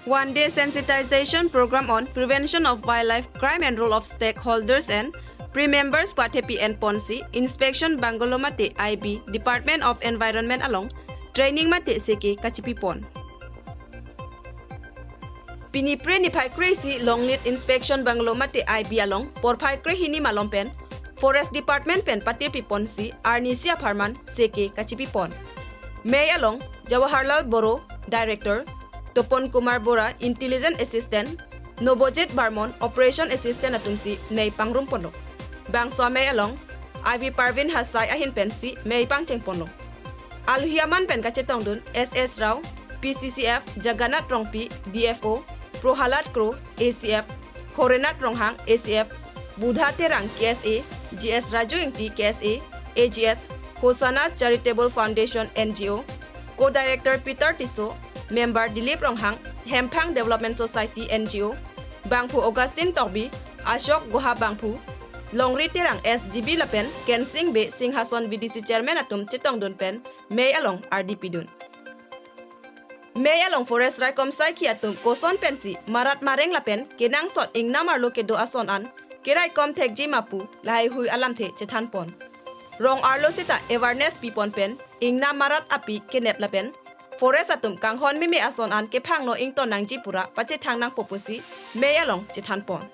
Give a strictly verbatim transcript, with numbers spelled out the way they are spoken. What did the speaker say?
One day sensitization program on prevention of wildlife crime and role of stakeholders and primembers pu athe pi-en ponsi inspection bungalow mate I B, Department of Environment along training mate seke kachipi pon. Pini Phre niphai kre-isi Longleit inspection bungalow mate I B along porphai krehini malom pen Forest Department pen patirpi ponsi arnisi apharman seke kachipi pon. Mei along Jawaharlal Boro, Director, Topon Kumar Bora, Intelligence Assistant, Nobojit Barmon, Operation Assistant atumsi mei pangrum ponlo. Bangso amei along I B Parvin Hasai ahin pensi mei pangcheng ponlo. Alohi aman pen kachetongdun S S Rao, P C C F, Jagannath Rongpi, D F O, Prohalad Kro, A C F, Horenath Ronghang, A C F, Budha Terang, K S A, G S Raju Ingti, K S A, A G S, Hosanna Charitable Foundation, N G O, Co-Director Peter Tisso, Member Dilip Ronghang, Hemphang Development Society, N G O, Bangphu Augustine Tokbi, Ashok Goha Bangphu, Longri Terang, S G B lapen Kensing Bey, Singhason V D C Chairman atum chetongdun pen mei along ardi pidun. Mei along forest raikom saikhi atum koson pensi marat mareng lapen kenangsot ingnam arlo kedo ason an keraikom thekji ma pu lahaihui alamthe chethan pon. Rong arlo seta awareness pi pon pen ingnam marat api kenep lapen forest atum kanghon meme ason an kephangno ington nangji pura pachethang nangpo pusi mei along chethan pon.